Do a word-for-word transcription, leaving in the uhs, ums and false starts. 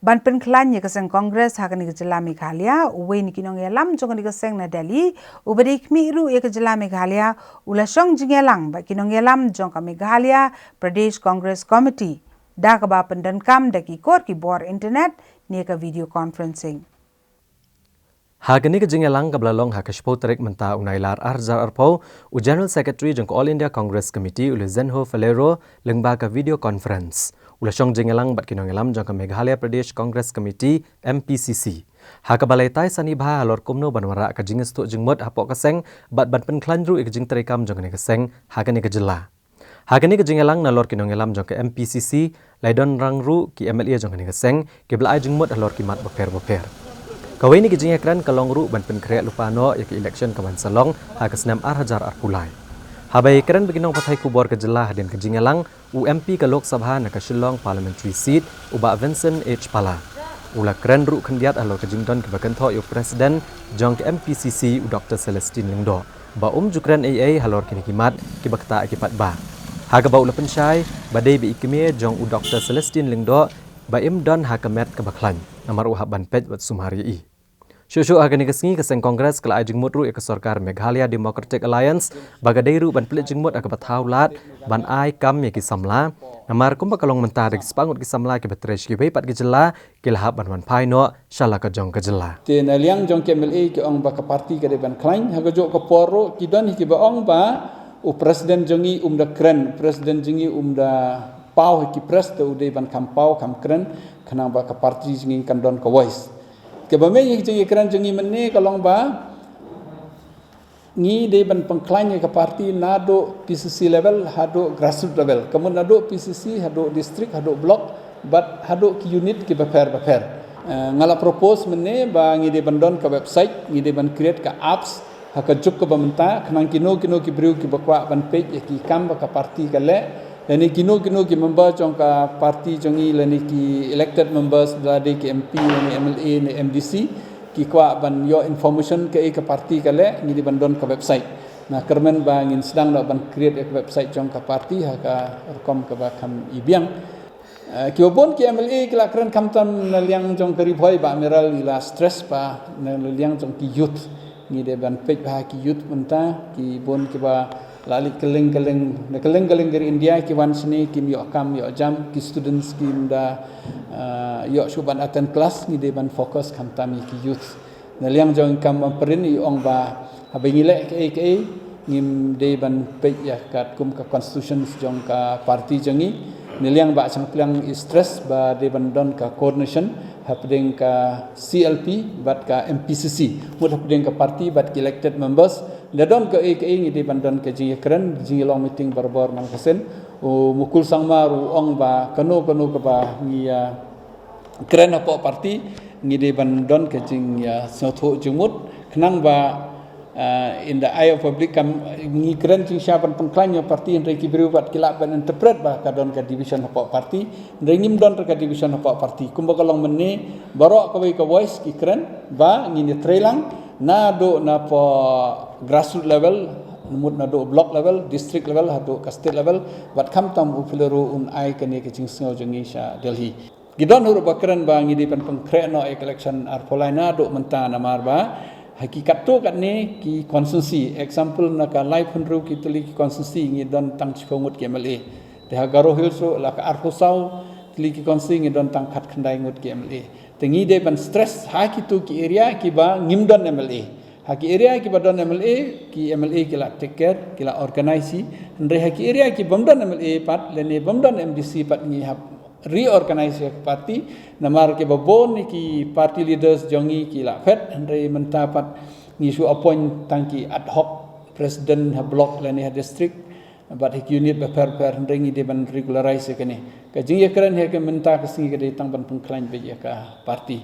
Ban pynkhlaiñ ïa ka seng Congress ha kane ka jylla Meghalaya, uwei na ki nongïalam jong kane ka seng na Delhi, uba dei khmih ruh ïa ka jylla Meghalaya, u la shong jingïalang bad ki nongïalam jong ka Meghalaya Pradesh Congress Committee, da kaba pyndonkam da ki kor ki bor internet ne ka video conferencing. Ha kane ka jingïalang kaba la long ha ka shiphew tarik mynta u Nailar ar hajar arphew, u General Secretary jong ka All India Congress Committee u Luisenho Falero lyngba ka video conference u la shong jingïalang bad ki nongïalam jong ka Meghalaya Pradesh Congress Committee, M P C C. Ha kaba la ïatai sani bha halor kumno ban wanrah ka jingïasyllok jingmut hapoh ka seng bad ban pynkhlaiñ ruh ïa ka jingtrei kam jong kane ka seng ha kane ka jylla. Ha kane ka jingïalang nalor ki nongïalam jong ka M P C C, la ïadon rang ruh ki M L A jong kane ka seng, kiba la ai jingmut halor ki mat bapher bapher. Kawei na ki jingïakren ka long ruh ban pynkhreh lypa noh ïa ka election kaban sa long ha ka snem ar hajar arphew lai. Haba ïakren bad ki nongpathai khubor ka jylla hadien ka jingïalang, u M P ka Lok Sabha na ka Shillong Parliamentary Seat, u Bah Vincent H Pala, u la kren ruh khyndiat halor ka jingdon kiba kynthoh ïa u President jong ka M P C C, u Doktor Celestine Lyngdoh, ba um ju kren ei ei halor kine ki mat kiba ktah ki pat ba. Ha kaba u la pynshai ba dei ba i kmie jong u Doktor Celestine Lyngdoh ba im don ha ka met kaba khlaiñ, namar u hap ban peit bad sumar ïa i. Shuh shuh ha kane ka sngi ka seng Congress ka la ai jingmut ruh ïa ka sorkar Meghalaya Democratic Alliance ba ka dei ruh ban pynleit jingmut ha kaba thaw lad ban ai kam ïa ki samla, namar kumba ka long mynta da ki spah ngut ki samla kiba trei sha kiwei pat ki jylla ki la hap ban wan phai noh sha la ka jong ka jylla. Te na liang jong ki M L A ki ong ba ka party ka dei ban khlaiñ, ha kajuh ka por ruh ki don hi kiba ong ba u President jong ngi um da kren, President jong ngi um da paw ha ki press, te u dei ban kham paw kham kren khnang ba ka party jong ngi kan don ka voice. Kaba mei hi jong ngi kren jong ngi mynne ka long ba ngi dei ban pynkhlaiñ ïa ka party naduh P C C level haduh grassroots level. Ka mut naduh P C C haduh district haduh block bad haduh ki unit kiba pher bapher. Eh, nga la propose mynne ba ngi dei ban don ka website, ngi dei ban create ka apps ha ka juk kaba mynta, khnang kino kino ki briew kiba kwah ban peit ïa ki kam ba ka party ka leh, lane kino kino ki member jong ka party jong ngi, lane ki elected members, la dei ki M P, lane M L A, ne M D C, ki kwah ban ïoh information kaei ka party ka leh, ngi dei ban don ka website. Na kyrmen ba ngin sdang noh ban create ïa ka website jong ka party ha ka rukom kaba kham i biang. Eh, kiba bun ki M L A ki la kren khamtam na liang jong ka Ri Bhoi, Bah Amiral i la stress ba na liang jong ki youth. Ngi dei ban peit bha ki youth mynta, ki bun kiba la leit kylleng kylleng, na kylleng kylleng ka ri India ki wan shane kim ïoh kam ïoh jam, ki students kim da, eh, ïoh shuh ban attend class, ngi dei ban focus khamtam ïa ki youth. Na liang jong i kam Ampareen i ong ba haba ngi leh kaei kaei ngim dei ban peit ïa katkum ka constitution jong ka party jong ngi. Na liang Bah Shangpliang i stress ba dei ban don ka coordination hapdeng ka C L P bad ka M P C C, mut hapdeng ka party bad ki elected members. Da don kaei kaei ngi dei ban don ka jingïakren, jingïalong meeting barabor man ka sien. U Mukul Sangma ruh u ong ba kano kano kaba ngi, ah, kren hapoh party, ngi dei ban don ka jing, ah, sngewthuh jingmut, khnang ba, ah, in the eye of public, kam ngi kren jingshisha ban pynkhlaiñ ïa party, hynrei ki briew pat ki lah ban interpret ba ka don ka division hapoh party, hynrei ngim don ka division hapoh party. Kumba ka long mynne, baroh kawei ka voice ki kren ba ngin ïatrei lang naduh napoh grassroots level, mut naduh block level, district level, haduh ka state level, bad khamtam u Falero un ai kane ka jingsngew jong ngi sha Delhi. Ki don ruh ba kren ba ngi dei ban pynkhreh noh ïa ka election arphew lai naduh mynta, namar ba ha ki katto katne ki constituency, example na ka laiphew hynriew ki tylli ki constituency ngi don tang shiphew ngut ki M L A. Te ha Garo Hills ruh la ka arphew saw tylli ki constituency ngi don tang khatkhyndai ngut ki M L A. Te ngi dei ban stress ha kito ki area kiba ngim don M L A. Ha ki area kiba don M L A, ki M L A ki la take care, ki la organize hi. Hynrei ha ki area kibym don M L A pat, lane bym don M D C pat, ngi hap reorganize ïa ka party. Namar kiba bun na ki party leaders jong ngi ki la phet, hynrei mynta pat ngi shu appoint tang ki ad hoc president ha block lane ha district, bad ha ki unit bapher bapher, hynrei ngi dei ban regularize ïa kane. Ka jingïakren ha ka mynta ka sngi ka dei tang ban pynkhlaiñ beit ïa ka party.